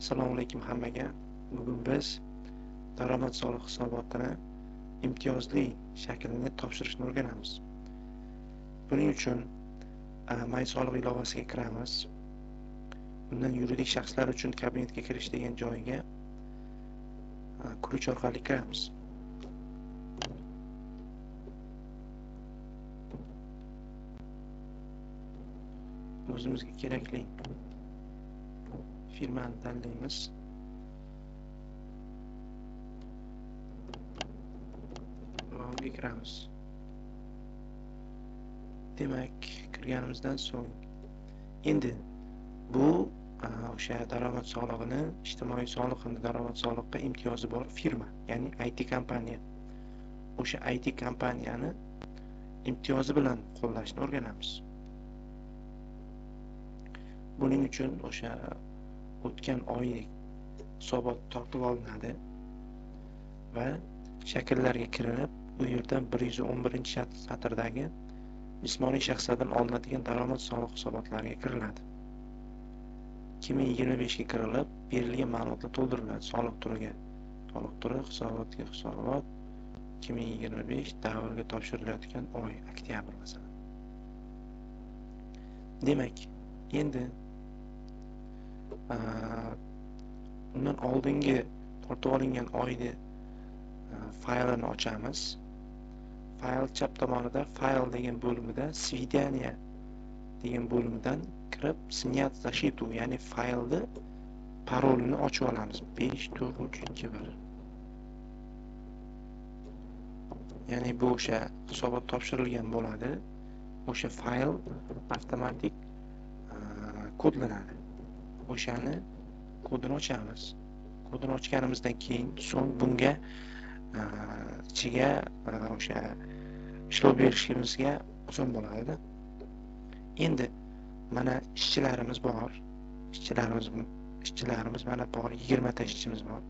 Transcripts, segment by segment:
Assalomu alaykum hammaga. Bugun biz daromad soliq hisobotini imtiyozli shaklini topshirishni o'rganamiz. Buning uchun may soliq ilovasiga kiramiz. Undan yuridik shaxslar uchun kabinetga kirish degan joyga ключ orqali kiramiz. O'zimizga kerakli firmani tanlaymiz. Va unga kiramiz. Demak, kirganimizdan so'ng endi bu o'sha daromad solig'ini, ijtimoiy soliq hamda daromad soliqqa imtiyozi bor firma, ya'ni IT kompaniya. O'sha IT kompaniyani imtiyozi bilan qo'llashni o'rganamiz. Buning uchun o'sha o'tgan oylik hisobot tortib olinadi va shakllarga kirilib, u yerdan 111-satrdagi jismoniy shaxslardan olinadigan daromad soliq hisobotlariga kiriladi. 2025 ga kirilib, berilgan ma'lumotlar to'ldiriladi. Soliq turiga soliq turi, hisobotga hisobot, 2025 davrga topshirilayotgan oy oktyabr masalan. Demak, endi undan oldingi tortib olingan oyni faylini ochamiz. Fayl chap tomonida fayl degan bo'limida svidaniya degan bo'limidan kirib снять защиту, ya'ni faylni parolini ochib olamiz. 5 4 3 2 1. Ya'ni bu o'sha hisobot topshirilgan bo'ladi. O'sha fayl avtomatik kodlanadi. O'shani kodini ochamiz. Kodini ochganimizdan keyin so'ng bunga ichiga o'sha ishlov berishimizga oson bo'ladi. Endi mana ishchilarimiz bor. Ishchilarimiz mana bor, 20 ta ishchimiz bor.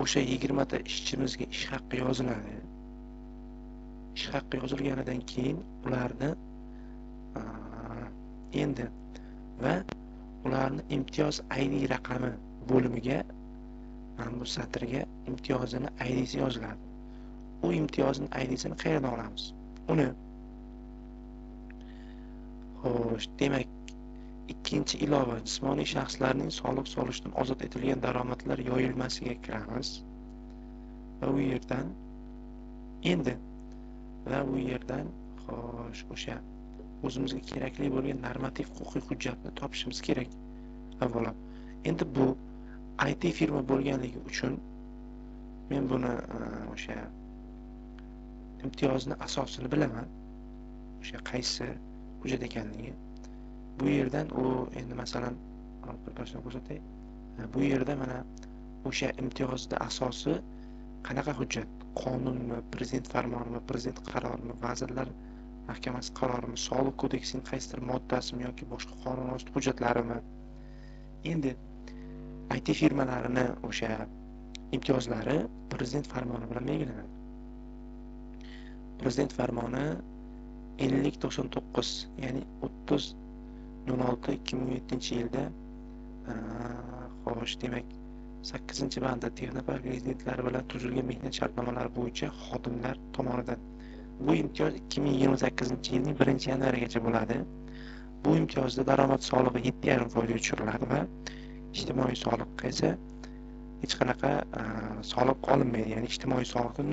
O'sha 20 ta ishchimizga ish haqqi yoziladi. Ish haqqi yozilganidan keyin ularni endi va ularni imtiyoz ID raqami bo'limiga, mana bu satrga imtiyozini IDsi yoziladi. U imtiyozni IDsini qayerdan olamiz? Uni xo'sh, demak, ikkinchi ilova jismoniy shaxslarning soliq solishdan ozod etilgan daromadlar yoyilmasiga kiramiz va u yerdan endi va u yerdan xo'sh, o'sha o'zimizga kerakli bo'lgan normativ huquqiy hujjatni topishimiz kerak avvalo. Endi bu IT firma bo'lganligi uchun men buni o'sha imtiyozni asosini bilaman. O'sha qaysi hujjat ekanligi. Bu yerdan u endi masalan bir boshdan ko'rsatay. Bu yerda mana o'sha imtiyozni asosi qanaqa hujjat? Qonunmi, prezident farmonimi, prezident qarorimi, vazirlar mahkamasi qarorimi, soliq kodeksining qaysidir moddasimi yoki boshqa qonun hujjatlarimi? Endi IT firmalarini o'sha imtiyozlari prezident farmoni bilan belgilanadi. Prezident farmoni 5099, ya'ni 30.06.2007-yilda xo'sh, demak 8-banda texnopark rezidentlari bilan tuzilgan mehnat shartnomalari bo'yicha xodimlar tomonidan bu imtiyoz 2028-yilning 1-yanvarigacha bo'ladi. Bu imtiyozda daromad solig'i 7,5% ga tushiriladi va ijtimoiy soliqqa esa hech qanaqa soliq olinmaydi, ya'ni ijtimoiy soliqda 0%.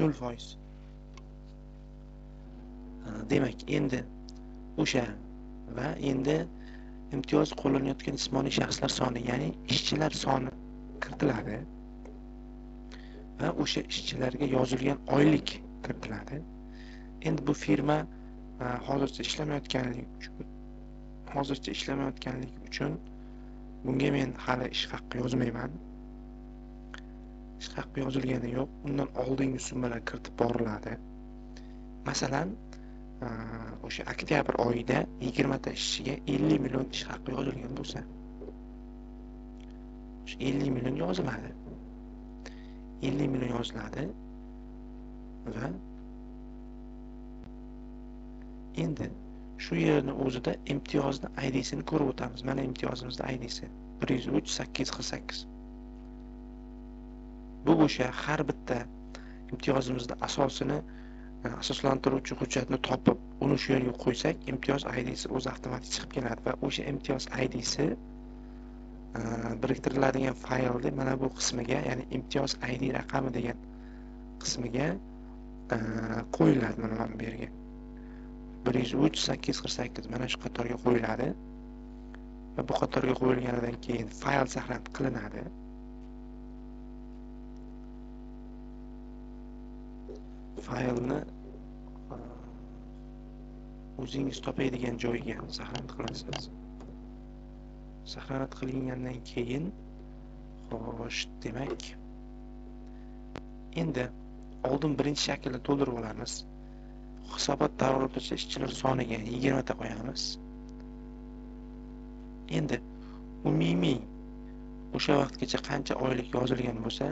Demak, endi o'sha va endi imtiyoz qo'llanayotgan jismoniy shaxslar soni, ya'ni ishchilar soni kiritiladi va o'sha ishchilarga yozilgan oylik kiritiladi. Endi bu firma hozircha ishlamayotganligi uchun bunga men hali ish haqqi yozmayman. Ish haqqi yozilgani yo'q. Undan oldingi summalar kiritib boriladi. Masalan, o'sha oktyabr oyida 20 ta ishchiga 50 million ish haqqi yozilgan bo'lsa, o'sha 50 million yoziladi. 50 million yoziladi va endi Shu yerni o'zida imtiyozni IDsini ko'rib o'tamiz. Mana imtiyozimizni IDsi 103 848. Bu o'sha har bitta imtiyozimizni asosini asoslantiruvchi hujjatni topib, uni shu yerga qo'ysak, imtiyoz IDsi o'zi avtomatik chiqib keladi va o'sha imtiyoz IDsi biriktiriladigan faylni mana bu qismiga, ya'ni imtiyoz ID raqami degan qismiga qo'yiladi. Mana bu yerga 103 848 mana shu qatorga qo'yiladi va bu qatorga qo'yilganidan keyin fayl saqlanib qilinadi. Faylni o'zingiz topadigan joyga saqlanib qilasiz. Saqlanib qilingandan keyin, xo'sh, demak, endi oldin birinchi shaklni to'ldirib olamiz. Hisobot davri o'rtacha ishchilar soniga 20 ta qo'yamiz. Endi umumiy o'sha vaqtgacha qancha oylik yozilgan bo'lsa,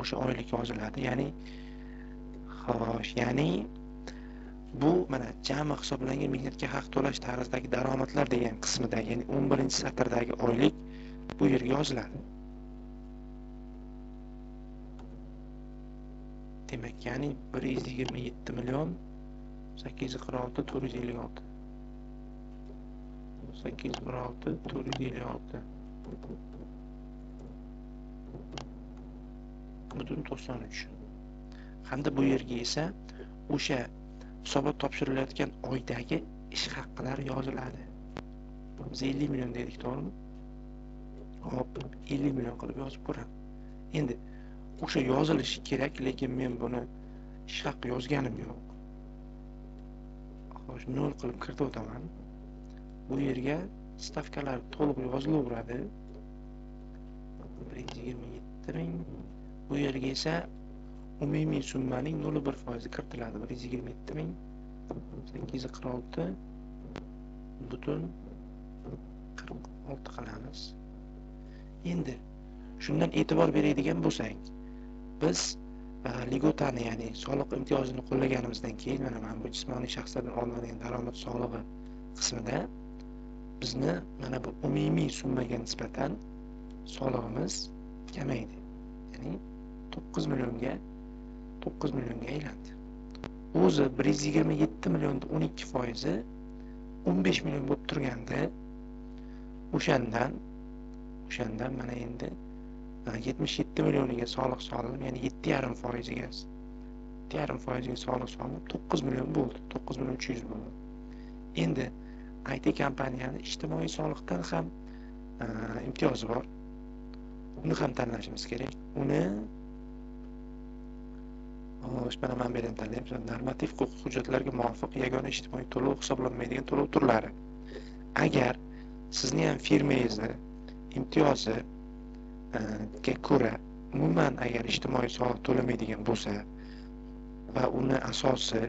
o'sha oylik yoziladi. Ya'ni xo'sh, ya'ni bu mana jami hisoblangan mehnatga haq to'lash tarzidagi daromadlar degan qismidagi, ya'ni 11-satrdagi oylik bu yerga yoziladi. Demak, ya'ni 127 million 846 456. 846 456 butun 93. Hamda bu yerga esa o'sha hisobot topshirilayotgan oydagi ish haqlari yoziladi. Biz 50 million dedik, to'g'rimi? Hop, 50 million qilib yozib ko'ramiz. Endi o'sha yozilishi kerak, lekin men buni ish haqi yozganim yo'q. Xo'sh, 0 qilib kiritib o'taman. Bu yerga stavkalar to'liq yozilaveradi. 127 ming. Bu yerga esa umumiy summaning 0,1% kiritiladi. 127 ming 846 butun 46 qilamiz. Endi shundan e'tibor beradigan bo'lsak, biz ligotani, ya'ni soliq imtiyozini qo'llaganimizdan keyin mana bu jismoniy shaxslardan olinadigan daromad solig'i qismida bizni mana bu umumiy summaga nisbatan solig'imiz kamaydi. Ya'ni 9 millionga aylandi. O'zi 127 millionda 12% 15 million bo'lib turganda, o'shandan mana endi 77 millioniga soliq solinib, ya'ni 7,5%ga 7,5%ga soliq solinib 9 million bo'ldi, 9 million 300 bo'ldi. Endi IT kompaniyani ijtimoiy soliqdan ham imtiyozi bor. Uni ham tanlashimiz kerak. Uni xo'sh, mana men bu yerdan tanlaymiz. Normativ huquqiy hujjatlarga muvofiq yagona ijtimoiy to'lov hisoblanmaydigan to'lov turlari. Agar sizni ham firmangizni imtiyoziga ko'ra umuman agar ijtimoiy soliq to'lamaydigan bo'lsa va uni asosi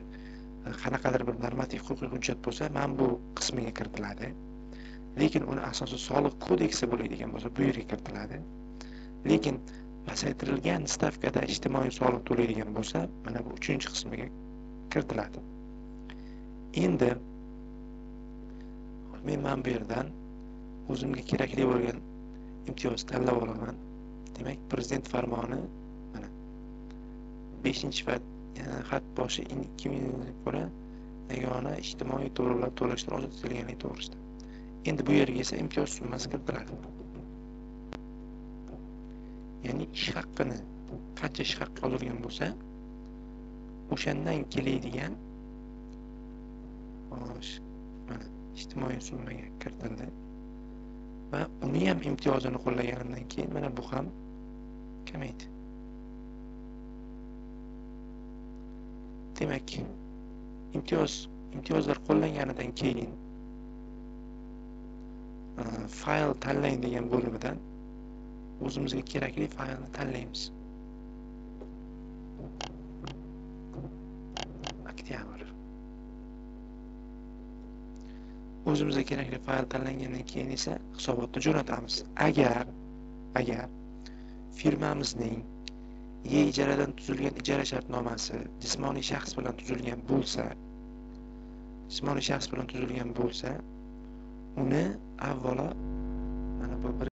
qanaqadir bir normativ huquqiy hujjat bo'lsa, mana bu qismiga kiritiladi. Lekin uni asosi soliq kodeksi bo'ladigan bo'lsa, bu yerga kiritiladi. Lekin pasaytirilgan stavkada ijtimoiy soliq to'laydigan bo'lsa, mana bu 3-qismiga kiritiladi. Endi men mana bu yerdan o'zimga kerakli bo'lgan imtiyoz tanlab olaman. Demak, prezident farmoni mana 5-xat boshi 2000 ko'ra yagona ijtimoiy to'lovlar to'lashdan ozod etilganligi to'g'risida. Endi bu yerga esa imtiyoz summasi kiritiladi. Ya'ni ish haqqini qancha ish haqqi olingan bo'lsa, o'shandan keladigan mana ijtimoiy summaga kiritildi va uni ham imtiyozini qo'llaganimdan keyin mana bu ham kamaydi. Demak, imtiyozlar qo'llanganidan keyin fayl tanlang degan bo'limidan o'zimizga kerakli faylni tanlaymiz. Oktyabr. O'zimizga kerakli fayl tanlangandan keyin esa hisobotni jo'natamiz. Agar firmamizning ijaradan tuzilgan ijara shartnomasi jismoniy shaxs bilan tuzilgan bo'lsa, Jismoniy shaxs bilan tuzilgan bo'lsa, uni avvalo mana bu bir